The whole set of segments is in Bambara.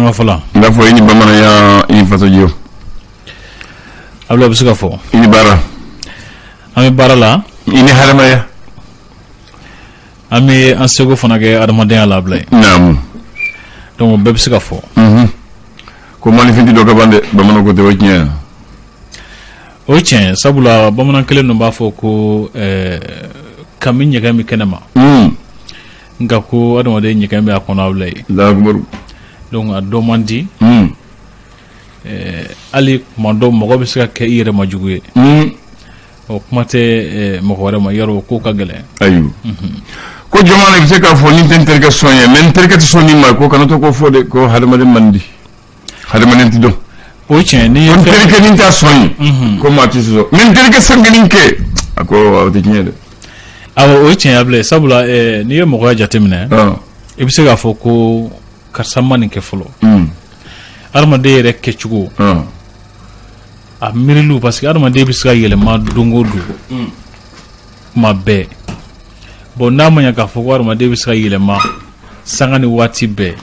Bamanankan fɔla. N b'a fɔ i ni bamananya, i ni fasojɔ. Abulayi, bɛ se ka fɔ. I ni baara. An bɛ baara la. I ni hadamadenya. An bɛ an seko fana kɛ adamadenya la, Abulayi. Naamu. Donc bɛɛ bɛ se ka fɔ. Ko maninfin tɛ dɔn ka ban dɛ, bamananw ko ten, o ye tiɲɛ ye. O ye tiɲɛ, sabula bamanan kelen dun b'a fɔ ko kami ɲɛgɛn bɛ kɛnɛ ma. Nka ko adamaden ɲɛgɛn bɛ a kɔnɔ, Abulayi. Alahakubaru. Donc a dɔn man di. Hali kuma dɔ mɔgɔ bɛ se ka kɛ i yɛrɛ ma jugu ye. O kuma tɛ mɔgɔ wɛrɛ ma, yɔrɔ o ko ka gɛlɛn. Ayiwa, ko jama bɛ se k'a fɔ ni tɛ n terikɛ sɔn ye, mais n terikɛ tɛ sɔn nin ma, ko kana to k'o fɔ dɛ, ko hadamaden man di, hadamaden tɛ dɔn. O tiɲɛ, n'i ye ko n terikɛ nin t'a sɔn ye, ko maa tɛ sɔsɔ, mais n terikɛ san kelen kɛ, a ko o tɛ tiɲɛ dɛ. Awɔ, o ye tiɲɛ ye, Abulayi, sabula n'i ye mɔgɔya jateminɛ, i bɛ se k'a fɔ ko karisa ma nin kɛ fɔlɔ. Hadamaden yɛrɛ kɛcogo, a miiriliw, parce que hadamaden bɛ se ka yɛlɛma don o don, kuma bɛɛ. Bon, n'a ma ɲɛ k'a fɔ ko hadamaden bɛ se ka yɛlɛma sanga ni waati bɛɛ,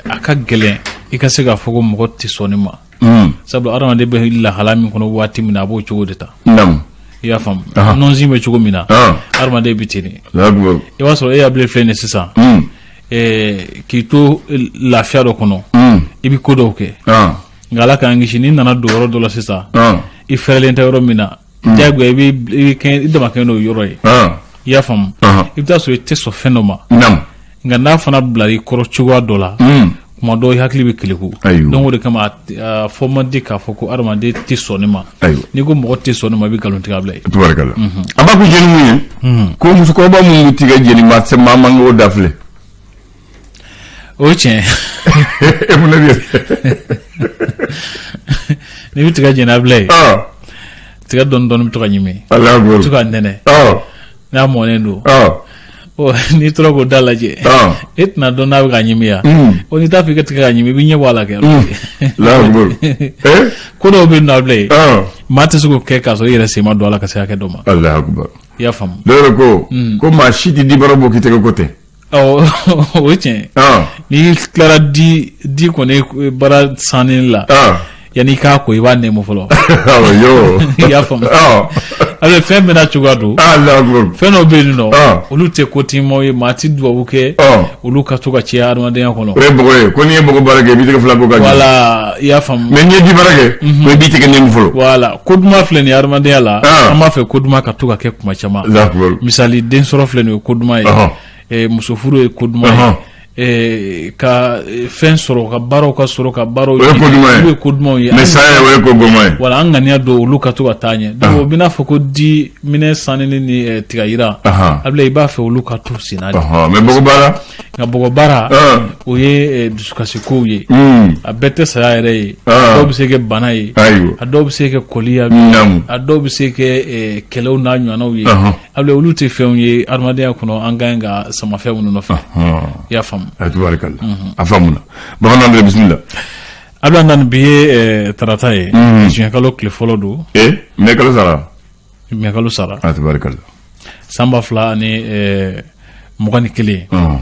a ka gɛlɛn i ka se k'a fɔ ko mɔgɔ tɛ sɔn nin ma, sabula hadamaden bɛ lahala min kɔnɔ waati min na, a b'o cogo de ta. I y'a faamu, nɔnsin bɛ cogo min na, hadamaden bɛ ten de. I b'a sɔrɔ e y'Abulayi filɛ nin sisan, k'i to lafiya dɔ kɔnɔ, i bɛ ko dɔw kɛ, nka Ala k'an kisi, n'i nana don yɔrɔ dɔ la sisan, i fɛrɛlen tɛ yɔrɔ min na, diyagoya i bɛ i dama kɛ n'o yɔrɔ ye. I y'a faamu, i bɛ taa sɔrɔ i tɛ sɔn fɛn dɔ ma, nka n'a fana bila i kɔrɔ cogoya dɔ la, kuma dɔw i hakili bɛ keleku. Donc o de kama a fɔ man di k'a fɔ ko hadamaden tɛ sɔn nin ma. N'i ko mɔgɔ tɛ sɔn nin ma, i bɛ nkalon tigɛ, Abulayi. Tubarikala. A b'a ko jeni mun ye ko musokɔrɔba mun bɛ tiga jeni, maa tɛ maa man k'o da filɛ. O ye tiɲɛ. E mun de bɛ N'i bɛ tiga jeni, Abulayi, tiga dɔɔni dɔɔni bɛ to ka ɲimi, to ka nɛnɛ n'a mɔnen don. N'i tora k'o da lajɛ, e tɛna dɔn n'a bɛ ka ɲimi yan. O n'i t'a fɛ i ka tiga ka ɲimi, i bɛ ɲɛ bɔ a la kɛ. Ko dɔw bɛ yen nɔ, Abulayi, maa tɛ se k'o kɛ k'a sɔrɔ i yɛrɛ sen ma don a la ka se hakɛ dɔ ma. I y'a faamu. Dɔw yɛrɛ ko maa si tɛ dibara bɔ k'i tɛgɛ ko tɛ. O ye tiɲɛ. N'i tilara di kɔni bara sanni la, yanni i k'a ko, i b'a nɛmu fɔlɔ. I y'a faamu, a bɛ fɛn bɛɛ n'a cogoya don. Fɛn dɔw bɛ yen nɔ, olu tɛ ko timaw ye, maa tɛ dubabu kɛ olu ka to ka caya adamadenya kɔnɔ. O ye bɔgɔ ye, ko n'i ye bɔgɔ baara kɛ, i b'i tɛgɛ fila ko ka jɛ. Voilà, i y'a faamu. Mais n'i ye di baara kɛ, ko i b'i tɛgɛ nɛmu fɔlɔ. Voilà, ko duman filɛ nin ye adamadenya la, an b'a fɛ ko duman ka to ka kɛ kuma caman. Misali, den sɔrɔ filɛ nin ye, ko duman ye, muso furu ye ko duman ye, ka fɛn sɔrɔ, ka baaraw ka sɔrɔ, ka baaraw o ye ko duman ye, olu ye ko dumanw ye. Mais saya, o ye ko goman ye. Voilà, an ŋaniya don olu ka to ka taa ɲɛ. Donc o bɛna fɔ ko di minɛ sanni ni tiga yira, Abulayi, i b'a fɛ olu ka to senna de. Mais bɔgɔ baara. Nka bɔgɔ baara, o ye dusukasi kow ye. A bɛɛ tɛ saya yɛrɛ ye. A dɔw bɛ se kɛ bana ye, a dɔw bɛ se kɛ kɔliya, a dɔw bɛ se kɛ kɛlɛw n'a ɲɔgɔnnaw ye. Abulayi, olu tɛ fɛnw ye adamadenya kɔnɔ an ka ɲi ka sama fɛn minnu nɔfɛ. I y'a faamu. Tubarikala, a faamuna. Bamanan bɛ bisimila. Abulayi, nani bi ye tarata ye, juin kalo tile fɔlɔ don. Ee, mai kalo sara. Mai kalo sara. Tubarikala. San 2021.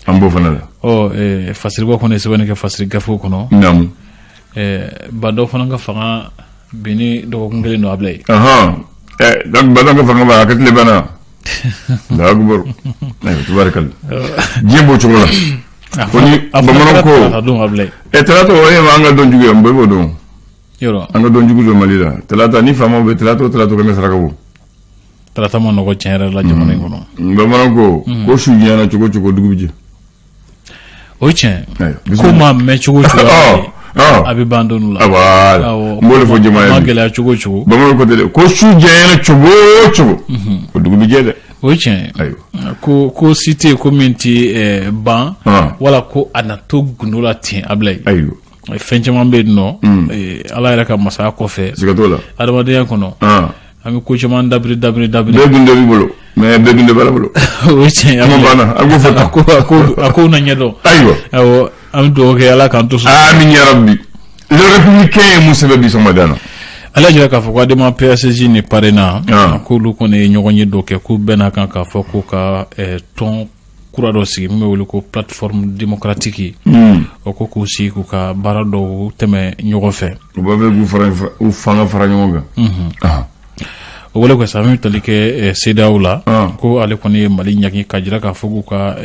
An b'o fana la. Ɔ, fasiribɔ kɔni ye sɛbɛnni kɛ fasiri gafew kɔnɔ. Naamu. Ba Ndaw fana ka fanga binni dɔgɔkun kelen don, Abulayi. Donc Ba Ndaw ka fanga ba a ka tile banna. Allahu akbar. Tubarikala, diɲɛ b'o cogo la. Ko ni bamananw ko don, Abulayi. Talata, o ye an ka don jugu ye, n bɛɛ b'o dɔn. Yɔrɔ. An ka don jugu don Mali la. Talata ni faamaw bɛ talata o talata kɛmɛ saraka bɔ. Tarata ma nɔgɔ tiɲɛ yɛrɛ la jamana in kɔnɔ. Bamananw ko su janyana cogo cogo, dugu bɛ jɛ. O ye tiɲɛ, ko maa mɛn cogo o cogo, a bɛ ban don dɔ la. Voilà, n b'o de fɔ jama ye. Ma gɛlɛya cogo o cogo. Bamananw ko ten dɛ, ko su janyana cogo o cogo, ko dugu bɛ jɛ dɛ. O ye tiɲɛ ye. Ko si tɛ yen ko min tɛ ban, wala ko a na to gundo la ten, Abulayi. Ayiwa. Fɛn caman bɛ yen nɔ, Ala yɛrɛ ka masaya kɔfɛ. Siga t'o la. Adamadenya kɔnɔ, an bɛ ko caman dabiri dabiri dabiri. Bɛɛ gundo b'i bolo, mais bɛɛ gundo b'Ala bolo. O ye tiɲɛ ye. Kuma banna, an k'o fɔ tan. A ko na ɲɛdɔn. Ayiwa. Awɔ, an bɛ dugawu kɛ, Ala k'an to so. Amin ya rabbi. Le Républicain ye mun sɛbɛn bi sɔgɔmada na? Ale y'a jira k'a fɔ ko ADEMA PACJ ni PARENA, k'olu kɔni ye ɲɔgɔn ye dɔ kɛ, k'u bɛn'a kan k'a fɔ ko ka tɔn kura dɔ sigi min bɛ wele ko plateforme démocratique. O ko k'u sigi k'u ka baara dɔw tɛmɛ ɲɔgɔn fɛ. U b'a fɛ k'u fanga fara ɲɔgɔn kan. O wale ko sa min tali kɛ CEDEAO la, ko ale kɔni ye Mali ɲangi ka jira k'a fɔ k'u ka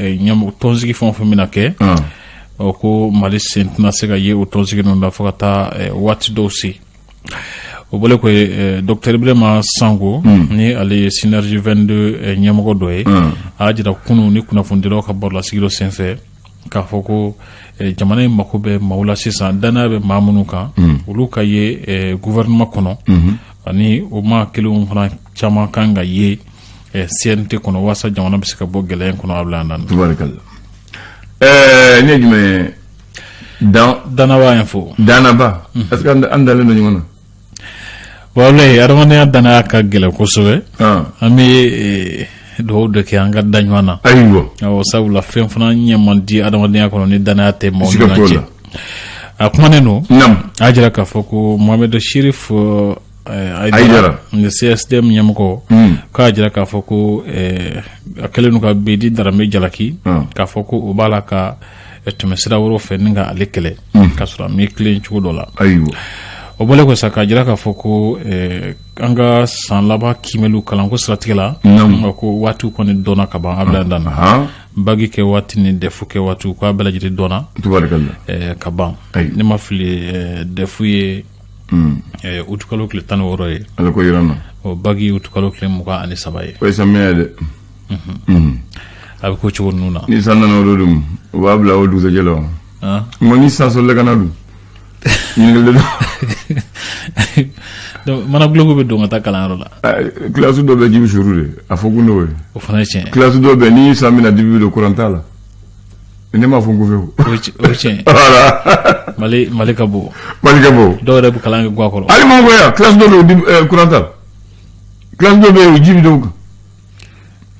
tɔnsigi fɛn o fɛn bɛna kɛ, ɔ ko Mali sen tɛna se ka ye o tɔnsigi ninnu la fo ka taa waati dɔw se. O bɔlen ko docteur Ibrahima Sanko, ni ale ye Synergie 22 ɲɛmɔgɔ dɔ ye, a y'a jira kunun ni kunnafonidilaw ka barolasigi dɔ senfɛ k'a fɔ ko jamana in mako bɛ maaw la sisan, danaya bɛ maa minnu kan, olu ka ye gouvernement kɔnɔ, ani o maa kelenw fana caman kan ka ye CNT kɔnɔ walasa jamana bɛ se ka bɔ gɛlɛya in kɔnɔ. A bila an na. Tubarikala. Ne ye jumɛn Danaba info. Danaba. Est-ce que an dalen don ɲɔgɔn na? Walayi, adamadenya danaya ka gɛlɛn kosɛbɛ. An bɛ dugawu dɔ kɛ an ka da ɲɔgɔn na. Ayiwa. Awɔ, sabula fɛn fana ɲɛ man di adamadenya kɔnɔ ni danaya tɛ maaw ni ɲɔgɔn cɛ. A kumanen don. A y'a jira k'a fɔ ko Mohamed Chérif Aïdara, CSDM ɲɛmɔgɔ, k'a jira k'a fɔ ko a kɛlen don ka Bedi Darame jalaki k'a fɔ ko o b'a la ka tɛmɛ sira wɛrɛw fɛ ni ka ale kɛlɛ k'a sɔrɔ a m'i tilen cogo dɔ la. Ayiwa. O bɔlen kɔ sa, k'a jira k'a fɔ ko an ka san laban kiimɛliw kalanko siratigɛ la, ko waatiw kɔni dɔnna ka ban. A bila dan na bac kɛ waati ni DEF kɛ waatiw, k'a bɛɛ lajɛlen dɔnna ka ban. Ne ma fili, DEF ye utukalo tile 16 ye. Ala ko yira n na. O bac utukalo tile 23 ye. O ye samiya ye dɛ. A bɛ ko cogo ninnu na. Ni san nana o don dun, u b'a bila o dugusɛjɛ la wa? N ko ni san sɔrɔla ka na dun? Ɲininkali don. Donc mana bulonko bɛ don ka taa kalanyɔrɔ la. Kilasi dɔ bɛ ji bɛ suru de, a fɔ kun n'o ye. O fana ye tiɲɛ ye. Kilasi dɔ bɛ ni san bɛna dibi bɛ don, kuran t'a la. Ne m'a fɔ n ko fɛ o. O ye tiɲɛ ye. Voilà. Mali ka bon. Mali ka bon. Dɔw yɛrɛ bɛ kalan kɛ guwa kɔrɔ. Hali Bamakɔ yan, kilasi dɔ bɛ yen kuran t'a la. Kilasi dɔ bɛ yen o ji bɛ don o kan.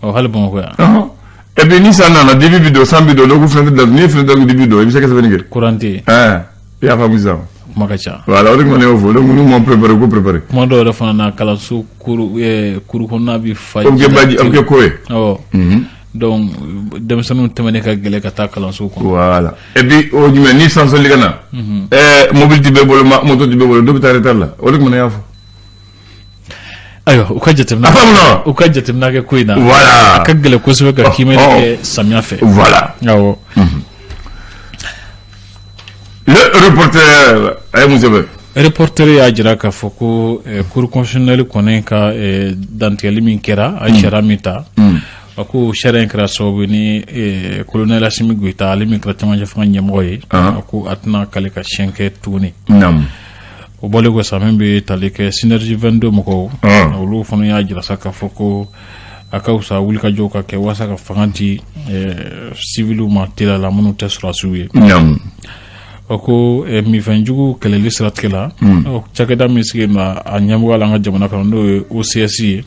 Ɔ hali Bamakɔ yan. Et puis ni san nana dibi bɛ don, san bɛ don, dɔw ko fenêtre datugu, n'i ye fenêtre datugu dibi don, i bɛ se ka sɛbɛnni kɛ. Kuran tɛ yen. I y'a faamu sisan. Kuma ka ca. Voilà, o de kama ne y'o fɔ, donc n'u ma préparé, u ko préparé. Kuma dɔw yɛrɛ fana na, kalanso kuru kɔnɔna bɛ fa. O bɛ kɛ baji, o bɛ kɛ ko ye. Awɔ. Donc denmisɛnninw tɛmɛnen ka gɛlɛn ka taa kalanso kɔnɔ. Voilà. Et puis o jumɛn ni san sɔli ka na. Mobili ti bɛɛ bolo, moto ti bɛɛ bolo, dɔw bɛ taa retard la, o de kama ne y'a fɔ. Ayiwa, u ka jateminɛ A faamuna wa? U ka jateminɛ kɛ ko in na. Voilà. A ka gɛlɛn kosɛbɛ ka kiimɛni kɛ samiya fɛ. Voilà. Awɔ. Le reporter a ye mun sɛbɛn? Reporter y'a jira k'a fɔ ko cour constitutionnelle kɔni ka dantigɛli min kɛra, a ye sariya min ta, a ko sariya in kɛra sababu ni colonel Assimi Goïta, ale min kɛra cɛmancɛ fanga ɲɛmɔgɔ ye, a ko a tɛna k'ale ka siɲɛ kɛ tuguni. O bɔlen kɔ sa, min bɛ tali kɛ Synergie 22 mɔgɔw, olu fana y'a jira sa k'a fɔ ko a ka fisa wulikajɔw ka kɛ walasa ka fanga di civiliw ma teliya la minnu tɛ sɔrɔdasiw ye. O ko minfɛnjugu kɛlɛli siratigɛ la, cakɛda min sigilen don a ɲɛmɔgɔya la an ka jamana kɔnɔ, n'o ye OCS ye,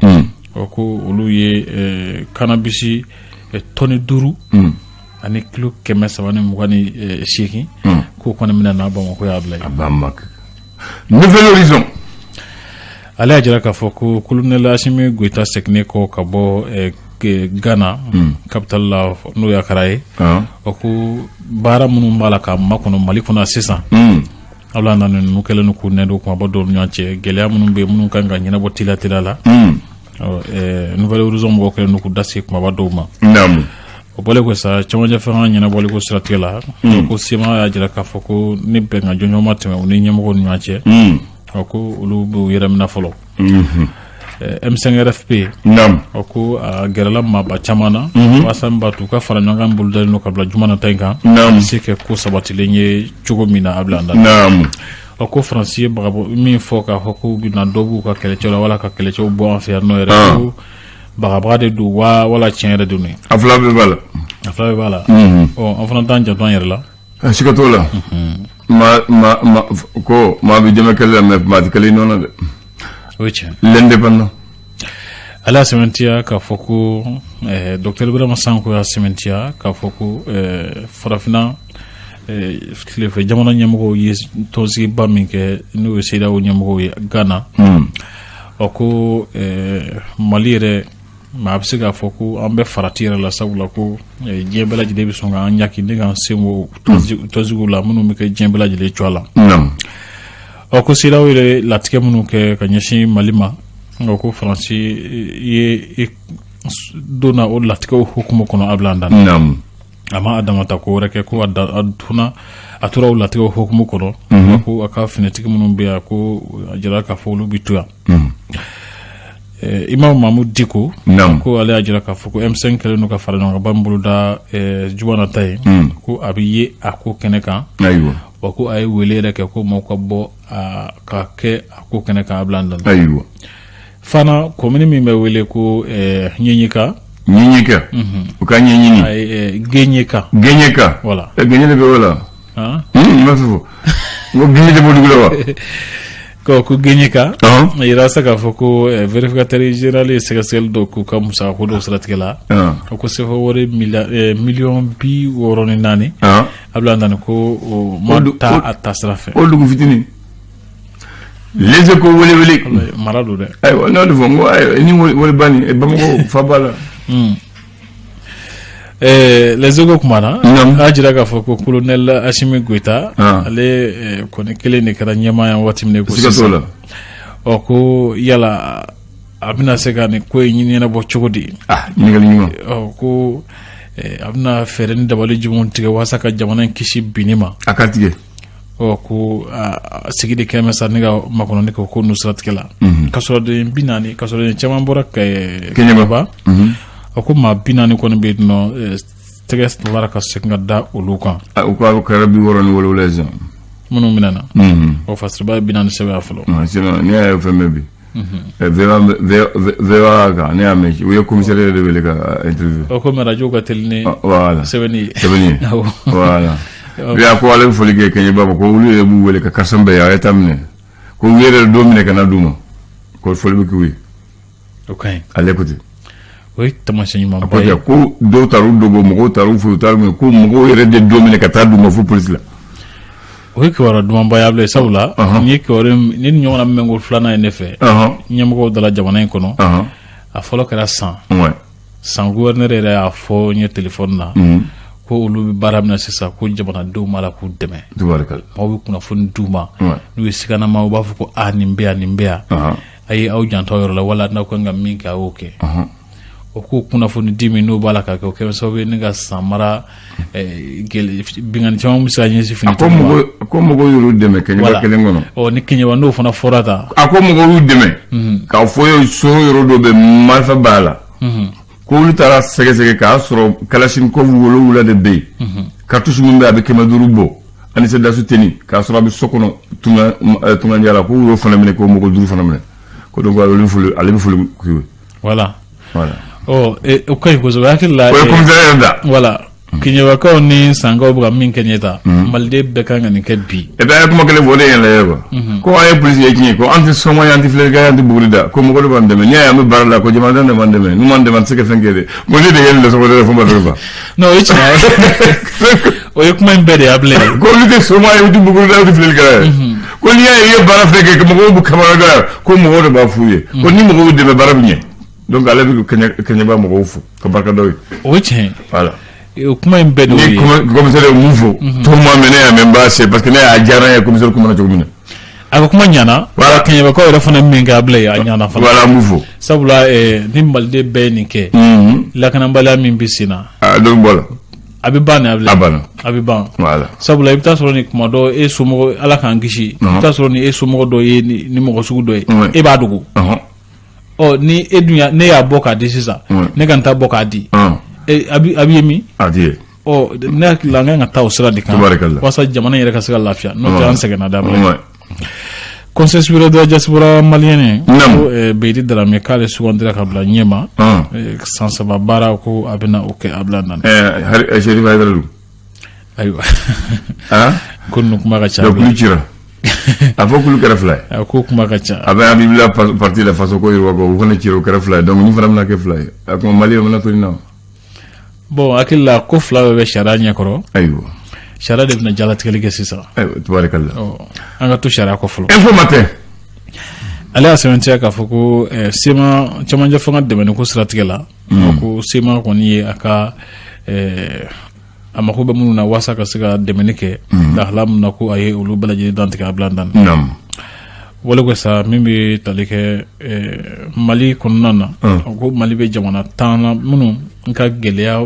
o ko olu ye cannabis tɔni 5 ani kilo 328 k'o kɔni minɛ n'a Bamakɔ y'a bila yen. Nouvel Horizon. Ale y'a jira k'a fɔ ko colonel Assimi Goïta seginnen kɔ ka bɔ Ghana capitale la, n'o ye Accra ye, o ko baara minnu b'a la ka makɔnɔ Mali kɔnɔ sisan, ala nana ninnu kɛlen don k'u nɛn don kumaba dɔw ni ɲɔgɔn cɛ, gɛlɛya minnu bɛ yen minnu kan ka ɲɛnabɔ teliya teliya la. Nouvel Horizon mɔgɔw kɛlen don k'u da se kumaba dɔw ma. O bɔlen kɔ sa, cɛmancɛ fanga ɲɛnabɔli ko siratigɛ la, ko CMA y'a jira k'a fɔ ko ni bɛnkan jɔnjɔn ma tɛmɛ u ni ɲɛmɔgɔw ni ɲɔgɔn cɛ, ko olu b'u yɛrɛ minɛ fɔlɔ. M5 RFP, o ko a gɛrɛla maaba caman na walasa min b'a to u ka fara ɲɔgɔn kan bolodalen don ka bila juma nata in kan, se kɛ ko sabatilen ye cogo min na a bila an da. O ko Faransi ye bagabɔ min fɔ k'a fɔ k'u bɛna dɔ b'u ka kɛlɛcɛw la wala ka kɛlɛcɛw bɔ an fɛ yan nɔ yɛrɛ, ko bagabaga de don wa wala tiɲɛ yɛrɛ don. A fila bɛɛ b'a la. A fila bɛɛ b'a la. Ɔ an fana t'an janto an yɛrɛ la. Siga t'o la. Ma ko maa bɛ dɛmɛ kɛlɛ la mais maa tɛ kɛlɛ i nɔ na dɛ. O ye tiɲɛ. L'indépendant. Ale y'a sɛmɛntiya k'a fɔ ko docteur Ibrahima Sanko y'a sɛmɛntiya k'a fɔ ko farafinna tilefɛ jamana ɲɛmɔgɔw ye tɔnsigiba min kɛ, n'o ye CEDEAO ɲɛmɔgɔw ye Ghana, o ko Mali yɛrɛ Mais a bɛ se k'a fɔ ko an bɛ farati yɛrɛ la, sabula ko diɲɛ bɛɛ lajɛlen bɛ sɔn k'an ɲaki ne k'an sen bɔ tɔnsigiw la minnu bɛ kɛ diɲɛ bɛɛ lajɛlen cogoya la. Ɔ, ko CEDEAO yɛrɛ latigɛ minnu kɛ ka ɲɛsin Mali ma, nka ko Faransi ye donna o latigɛw hukumu kɔnɔ, a bila dan. A ma a damata ko wɛrɛ kɛ, ko a donna, a tora o latigɛw hukumu kɔnɔ, ko a ka finitigi minnu bɛ yan, ko a jira k'a fɔ olu bɛ to yan. Imam Mahmoud Dicko, ko ale y'a jira k'a fɔ ko M5 kɛlen don ka fara ɲɔgɔn kan ba min boloda juma nata ye, ko a bɛ ye a ko kɛnɛ kan. Wa ko a ye wele yɛrɛ kɛ ko maaw ka bɔ ka kɛ a ko kɛnɛ kan, a bila dan. Fana, commune min bɛ wele ko Ɲɛɲɛka. Ɲɛɲɛka, u ka ɲɛɲini. Gɛɲɛka. Gɛɲɛka. Voilà. Gɛɲɛ de bɛ o la. N b'a fɛ fɔ n ko gɛɲɛ de b'o dugu la wa? Ko Gɛɲɛka, a yira sa k'a fɔ ko vérificateur général ye sɛgɛsɛgɛli dɔ k'u ka musakako dɔw siratigɛ la. A ko CFA wari 64 miliyɔn, a bila dan, ko o ma taa a taasira fɛ. O dugu fitinin, Les Échos wele wele. Mara don dɛ. Ayiwa, n'o de fɔ, n ko ayiwa, ni wele nin Bamakɔ fa b'a la. Les Échos kumana, a jira k'a fɔ ko colonel Assimi Goïta, ale kɔni kelen de kɛra ɲɛmaa ye waati min na ko sisan. Ɔ, ko yala a bɛna se ka nin ko in ɲɛnabɔ cogo di? Ɲininkali ɲuman. Ɔ, ko a bɛna fɛɛrɛ ni dabali jumɛnw tigɛ walasa ka jamana in kisi binni ma? A ka tigɛ. Ɔ, ko sigi de kɛmɛ sa ne ka makɔnɔni kɛ ko ninnu siratigɛ la. Kasɔrɔden 40, kasɔrɔden caman bɔra Kɛɲɛba. A ko maa 40 kɔni bɛ yen nɔ, tɛgɛ tilara ka segin ka da olu kan. U ko a kɛra 67 ye sisan. Minnu minɛna. Ɔ, Fasiriba ye 40 sɛbɛn fɔlɔ. Ne y'a ye fɛn bɛɛ bi. VOA kan, ne y'a mɛn, u ye commissaire yɛrɛ de wele ka interview. O ko radio ka teli ni sɛbɛnni ye. Sɛbɛnni ye, voilà. Bi a ko ale bɛ foli kɛ Kɛɲɛba ma, ko olu yɛrɛ b'u wele ka karisa bɛɛ ye, a ye taa minɛ, ko u yɛrɛ don minɛ ka na d'u ma, ko foli bɛ k'u ye. O ka ɲi. Ale ko ten. O ye taamasiyɛn ɲumanba ye. Ko dɔw taar'u dogo, mɔgɔw taar'u fo, u taar'u minɛ, ko mɔgɔw yɛrɛ de don minɛ ka taa d'u ma fo polisi la. O ye kibaruya dumanba ye a bilen, sabula nin ye kibaruya ni nin ɲɔgɔnna min ko filanan ye ne fɛ ɲɛmɔgɔw dala jamana in kɔnɔ. A fɔlɔ kɛra San San gouverneur yɛrɛ y'a fɔ n ye téléphone na ko olu bɛ baara min na sisan, ko jamanadenw b'a la k'u dɛmɛ, maaw bɛ kunnafoni d'u ma, n'u ye siganama, u b'a fɔ ko aa, nin bɛ yan, nin bɛ yan, a ye aw janto aw yɛrɛ la, wala n'aw kan ka min kɛ, a y'o kɛ. O ko kunnafoni di min n'o b'a la ka kɛ, o kɛ sababu ye ne ka San mara binkanni caman bɛ se ka ɲɛsin fini. A ko mɔgɔw y'olu dɛmɛ Kɛɲɛba kelen kɔnɔ. Ɔ, ni Kɛɲɛba n'o fana fɔra tan. A ko mɔgɔw y'u dɛmɛ k'a fɔ ye, so yɔrɔ dɔ bɛ, marifa b'a la, ko olu taara sɛgɛsɛgɛ k'a sɔrɔ kalasinikɔfu 7 de bɛ yen, cartouche min bɛ, a bɛ 500 bɔ, ani sɛdasu tenue, k'a sɔrɔ a bɛ so kɔnɔ tunga la, ko y'o fana minɛ, k'o mɔgɔ 5 fana minɛ, ko donc ale bɛ foli k'u ye. Voilà. Voilà. Ɔ, o ka ɲi kosɛbɛ, hakili la. O ye commissaire yɛrɛ da. Voilà. Keɲɛbakaw ni Sankaw bɛ ka min kɛ ɲɛ ta, Maliden bɛɛ kan ka nin kɛ bi. Et puis a ye kuma kelen fɔ, o de ye n lajɛ quoi. Ko an ye polisi ye tiɲɛ, ko an tɛ sɔngɔ ye, an tɛ filɛlikɛ ye, an tɛ buguri da, ko mɔgɔ de b'an dɛmɛ, n'i y'a ye an bɛ baara la, ko jamanadenw de b'an dɛmɛ, n'u m'an dɛmɛ, an tɛ se ka fɛn kɛ dɛ. Bon, ne de ye nin sɔgɔ de fo ma fɛn fa. Non, o ye tiɲɛ ye, o ye kuma in bɛɛ de ye a bilen. Ko olu tɛ soma ye, u tɛ buguri da, u tɛ filɛlikɛ ye. Ko n'i y'a ye i ye baara fɛn kɛ, mɔgɔw bɛ kamanagan, ko mɔgɔw de b'a f'u ye, ko ni mɔgɔw dɛmɛ, baara bɛ ɲɛ. Donc ale bɛ Kɛɲɛba mɔgɔw fo ka barika da ye. O ye tiɲɛ ye. Voilà. O kuma in bɛɛ de y'o ye. Ni commissaire ye mun fɔ, tout ma mɛn, ne y'a mɛn, n b'a se parce que ne y'a diyara n ye, commissaire kumana cogo min na. A ka kuma ɲana. Voilà. Kɛɲɛbakaw yɛrɛ fana min kɛ a bila a ɲana fana. Voilà, n b'u fo. Sabula ni Maliden bɛɛ ye nin kɛ, lakanabaliya min bɛ sen na. A dɔ bɛ bɔ a la. A bɛ ban de a bila. A banna. A bɛ ban. Voilà. Sabula i bɛ taa sɔrɔ ni kuma dɔ e somɔgɔ, Ala k'an kisi, i bɛ taa sɔrɔ ni e somɔgɔ dɔ ye ni mɔgɔ sugu dɔ ye, e b'a dogo. Ɔ, ni e dun ya ne y'a bɔ k'a di sisan, ne ka n ta bɔ k'a di, a bɛ ye min? A ti ye. Ɔ, ne hakili la, an kan ka taa o sira de kan walasa jamana yɛrɛ ka se ka lafiya, n'o tɛ an sɛgɛnna dabila. Conseil supérieur de la diaspora malienne, ko Beyidi Darame k'ale sugandira ka bila ɲɛma san 3 baara, ko a bɛna o kɛ a bila nani. Chérif Haïdara dun? Ayiwa, ko ninnu kuma ka ca. Donc kulu cira, a fɔ kulu kɛra fila ye. A ko kuma ka ca. A bɛ Habibila parti la, faso ko yiriwa ko o fana cira, o kɛra fila ye. Donc ni fana bɛna kɛ fila ye, a kuma Mali bɛna to nin na. Bon, hakili la, ko fila bɛɛ bɛ sariya ɲɛkɔrɔ. Ayiwa. Sariya de bɛna jalatigɛli kɛ sisan. Ayiwa, tubarikalla. An ka to sariya kɔ fɔlɔ. Info Matin. Ale y'a sɛmɛntiya k'a fɔ ko CMA cɛmancɛ fanga dɛmɛni ko siratigɛ la, ko CMA kɔni ye a ka a mako bɛ minnu na walasa ka se ka dɛmɛni kɛ lahala min na, ko a ye olu bɛɛ lajɛlen dantigɛ a bila dan wale ko sa min bɛ tali kɛ Mali kɔnɔna na. Ko Mali bɛ jamana 10 na minnu ka gɛlɛya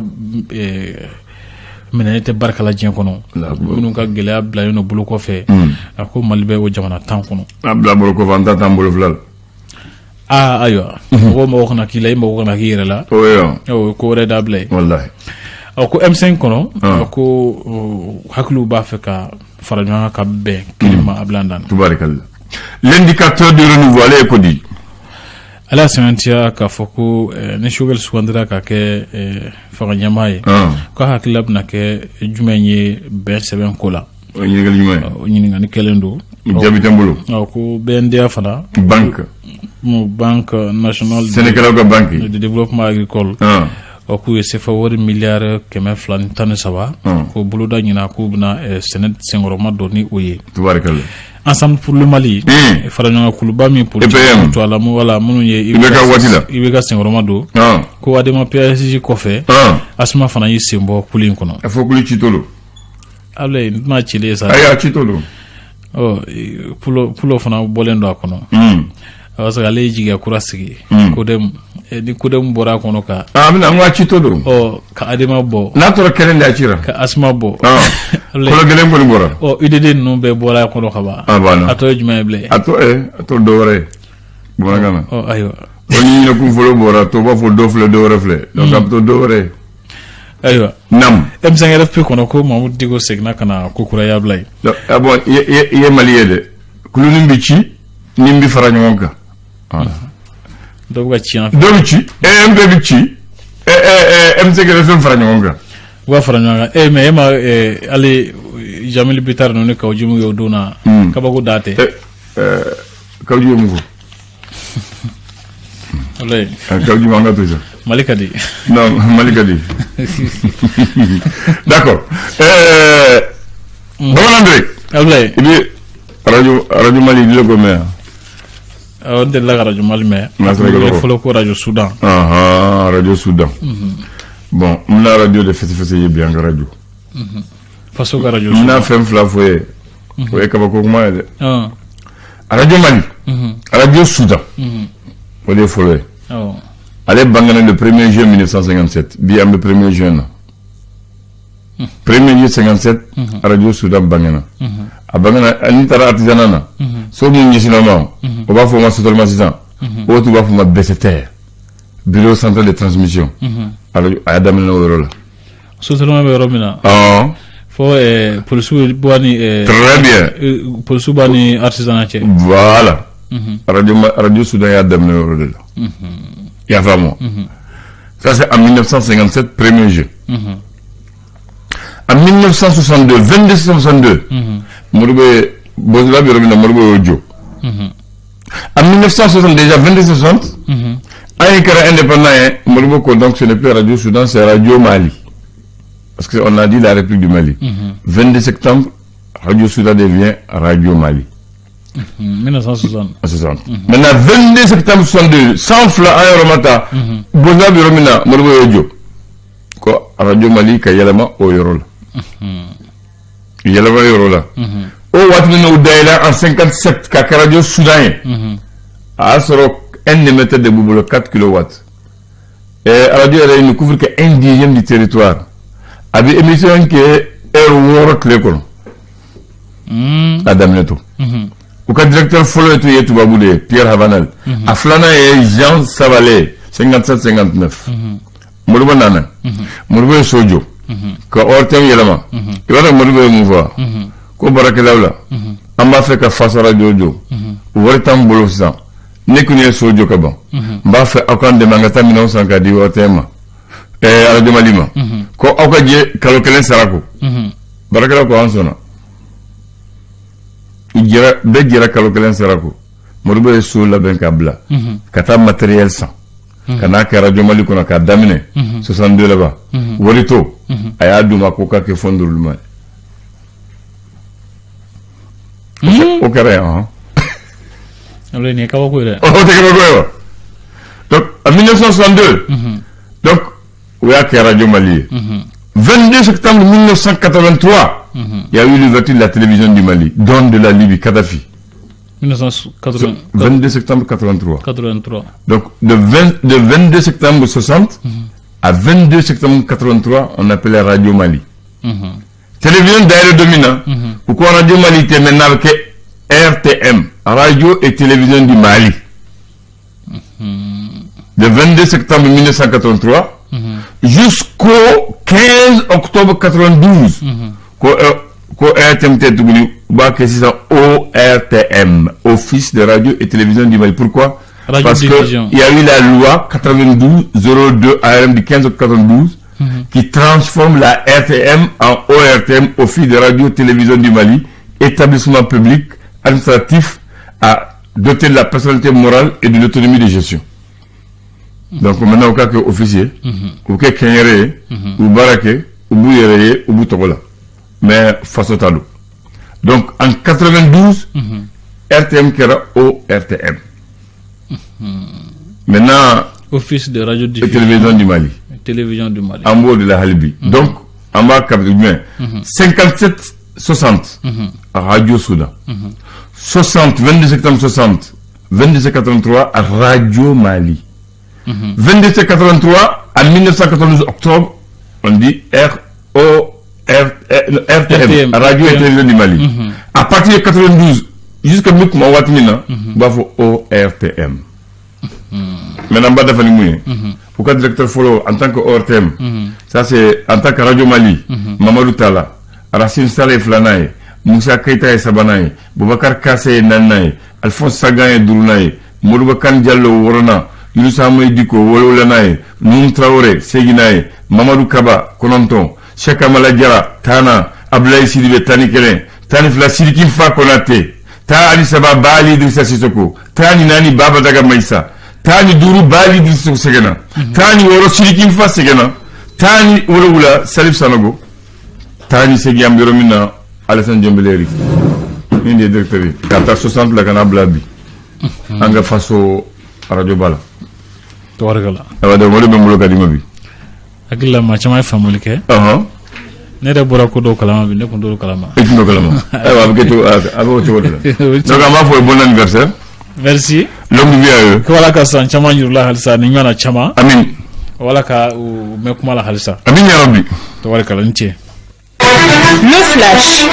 minɛnen tɛ barika la diɲɛ kɔnɔ, minnu ka gɛlɛya bilalen don bolo kɔfɛ. A ko Mali bɛ o jamana 10 kɔnɔ. A bila bolo kɔfɛ, an ta t'an bolo fila la. Aa, ayiwa, mɔgɔ mɔgɔ kana k'i la, i mɔgɔ kana k'i yɛrɛ la. O ye o ye ko wɛrɛ dabila ye. Walahi. Ɔ, ko M5 kɔnɔ, a ko hakiliw b'a fɛ ka fara ɲɔgɔn kan ka bɛn kelen ma a bila dan. Tubarikalla. L'indicateur du renouveau, ale ye ko di? Ale y'a sɛmɛntiya k'a fɔ ko ni Choguel sugandira ka kɛ fanga ɲɛmaa ye, k'a hakilila bɛna kɛ jumɛn ye bɛn sɛbɛn ko la? O ye ɲininkali ɲuman ye. O ɲininkali kɛlen don. Jaabi tɛ n bolo. Ɔ, ko BNDA fana, banque Banque nationale sɛnɛkɛlaw ka banque de développement agricole, ɔ, k'u ye sefa wari miliyari 213 ko boloda ɲina k'u bɛna sɛnɛ senkɔrɔma don ni o ye. Tubarikalla. Ensemble pour le Mali, fara ɲɔgɔn kuluba min EPM. To a la, wala minnu ye IBK waati la. IBK senkɔrɔma don, ko ADEMA PASJ kɔfɛ, Asma fana y'i sen bɔ kulu in kɔnɔ. A fɔ kulu citɔ don. Ablaye, n tɛna cilen ye sa. Ayi, a citɔ don. Ɔ, pulo fana bɔlen don a kɔnɔ parce que ale ye jigiya kura sigi CODEM, ni CODEM bɔra a kɔnɔ ka A bɛna n ko a citɔ don. Ɔ, ka ADEMA bɔ. N'a tora kelen de, a cira. Ka Asma bɔ. Kolo gɛlɛn kɔni bɔra. Ɔ, UDD ninnu bɛɛ bɔra a kɔnɔ ka ban. A banna. A tɔ ye jumɛn ye bilen? A tɔ a tɔ dɔ wɛrɛ ye bamanankan na. Ɔ, ayiwa. O ni ɲɛkun fɔlɔ bɔra, tɔw b'a fɔ dɔ filɛ, dɔ wɛrɛ filɛ, donc a bɛ to dɔ wɛrɛ ye. Ayiwa. Nam. M5RFP kɔnɔ, ko Mamudu Diko seginna ka na ko kuraya bila yen. Ah bon, i ye Mali ye dɛ, kulunin bɛ ci ni bɛ fara ɲɔgɔn kan. Dɔw bɛ ka ci an fɛ. Dɔ bɛ ci, EMP bɛ ci, M5RFP fara ɲɔgɔn kan. U b'a fara ɲɔgɔn kan, mais e ma hali Jamili Bittar ninnu ni Kaou Djim ye o don na, kabako da tɛ. Kaou Djim ye mun fɔ? Walayi. Kaou Djim, an ka to sa. Mali ka di. Non, Mali ka di, d'accord. Bamanan Dre. Ablaye. I bɛ radio Mali dile ko mɛn yan? Awɔ, n delila ka radio Mali mɛn. N'a sɔrɔ i fɔlɔ ko radio Soudan. Radio Soudan. Bon, n bɛna radio de fɛsɛfɛsɛ ye bi, an ka radio. Faso ka radio. N bɛna fɛn fila fɔ ye, o ye kabako kuma ye dɛ. Radio Mali, radio Soudan, o de ye fɔlɔ ye. Ale bangena le 1er juin 1957. Bi an bɛ 1er juin na. 1er juin 57, radio Soudan bangena. A bangena, n'i taara artisanat na, so min ɲɛsinna ma, o b'a fɔ o ma Sotelma sisan, o tun b'a fɔ o ma BCTR, bureau central de transmission. A y'a daminɛ o yɔrɔ la. Sotelma bɛ yɔrɔ min na. Fo polisiw b'a ni. Très bien. Polisiw b'a ni artisanat cɛ. Voilà. Radio Soudan y'a daminɛ o yɔrɔ de la. I y'a faamu? Ça, c'est en 1957, 1er juin. En 1962, 22 62, Modibo ye Bozila bɛ yɔrɔ min na, Modibo y'o jɔ. En 1960 déjà, 22 60, an ye kɛra indépendant ye, Modibo ko donc ce n'est plus Radio Soudan, c'est Radio Mali. Parce qu'on a dit la République du Mali. 22 septembre, Radio Soudan devient Radio Mali. 1960. 60. Maintenant, 22 septembre 62, 102 an yɔrɔ ma ta, Bozila bɛ yɔrɔ min na, Modibo y'o jɔ. Ko Radio Mali ka yɛlɛma o yɔrɔ la. Yɛlɛma yɔrɔ la. O waati min n'o dayɛlɛ en 57 ka kɛ Radio Soudan ye, a y'a sɔrɔ un émetteur de b'u bolo, 4 kilowatts. Et radio yɛrɛ, il ne couvre que un dixième du territoire. A bɛ émission kɛ heure 6 tile kɔnɔ. A daminɛ to. U ka directeur fɔlɔ ye tun ye tubabu de ye, Pierre Havanel. A filanan ye Jean Savalé, 57 59. Modibo nana. Modibo ye so jɔ. Ka ORTM yɛlɛma. I b'a dɔn Modibo ye mun fɔ? Ko baarakɛlaw la, an b'a fɛ ka faso radio jɔ. Wari t'an bolo sisan. Ne kun ye so jɔ ka ban. N b'a fɛ aw k'an dɛmɛ an ka taa minɛnw san k'a di ORTM ma. Radio Mali ma. Ko aw ka jɛ kalo kelen sara ko. Baarakɛlaw ko an sɔnna. U jɛra, bɛɛ jɛra kalo kelen sara ko. Modibo ye so labɛn k'a bila. Ka taa matériel san. Ka n'a kɛ Radio Mali kɔnɔ k'a daminɛ 62 laban. Wari to, a y'a d'u ma ko k'a kɛ fonds de roulement ye. O kɛra yan hɔn. Nin ye kabako ye dɛ. O tɛ kabako ye wa? Donc en 1962, donc o y'a kɛ Radio Mali ye. 22 septembre 1983, il y a eu l'ouverture de la télévision du Mali, don de la Libye, Kadhafi. 1980. 22 septembre 83. 83. Donc de 22 septembre 60 à 22 septembre 83, on appelait Radio Mali. Télévision dayɛlɛ don min na, u ko Radio Mali tɛ, maintenant a bɛ kɛ RTM, Radio et Télévision du Mali. Le 22 septembre 1983 jusqu'au 15 octobre 92, ko RTM tɛ tuguni, u b'a kɛ sisan ORTM, Office de Radio et Télévision du Mali. Pourquoi? Radio Parce que diffusion. il y a eu la loi 92 02 AM du 15 octobre 92 qui transforme la RTM en ORTM, Office de Radio Télévision du Mali, établissement public administratif à doté de la personnalité morale et de l'autonomie de gestion. Donc maintenant u ka kɛ office ye, u kɛ kɛnyɛrɛ ye, u baara kɛ, u b'u yɛrɛ ye, u b'u tɔgɔ la, mais faso ta don. Donc en 92, RTM kɛra ORTM. Maintenant Office de radio et diffusion. Télévision du Mali. Télévision du Mali. An b'o de la hali bi. Donc an b'a capter jumɛn? 57 60, Radio Soudan. 60, 22 septembre 60, 22 83, Radio Mali. 22 83 à 1992 octobre, on dit R O R RTM, RTM, Radio et RTM. Télévision du Mali. À partir de 92 jusqu'à mi kuma waati min na, u b'a fɔ ORTM. Maintenant n b'a dafa ni mun ye? U ka directeur fɔlɔ en tant que ORTM, ça c'est en tant que Radio Mali, Mamadou Tala. Racine Sala ye filanan ye, Musa Keita ye sabanan ye, Boubacar Kassé ye naaninan ye, Alphonse Sagan ye duurunan ye, Modibo Kane Diallo wɔɔrɔnan, Yunusa Hamayi Diko wolonwulanan ye, Nouhoum Traoré seginnan ye, Mamadou Kaba kɔnɔntɔn, Cheikh Amala Diarra tannan, Abdoulaye Sidibé 11, 12 Sidiki Fa Konaté, 13 Baali Idrissa Sissoko, 14 Baba Daga Maïssa, 15 Baali Idrissa Sɛgɛnna, 16 Sidiki Fa Sɛgɛnna, 17 Salif Sanogo, 18 an bɛ yɔrɔ min na, Alassane Dembélé. Nin de ye directeur ye ka taa 60 la ka n'a bila bi an ka faso radio ba la. Tabarikala. Ayiwa, donc o de bɛ n bolo ka d'i ma bi. Hakili la maa caman ye faamuyali kɛ. Ne yɛrɛ bɔra ko dɔw kalama bi, ne kun t'olu kalama. E tun t'o kalama? Ayiwa, a bɛ kɛ cogo, a bɛ o cogo de la. Donc an b'a fɔ ye bon anniversaire. Merci. Longue vie à eux. Ko Ala ka san caman yir'u la halisa ni ɲɔgɔnna caman. Amin. Wala ka u mɛn kuma la halisa. Amin ya rabbi. Tabarikala, n ce. Le flash.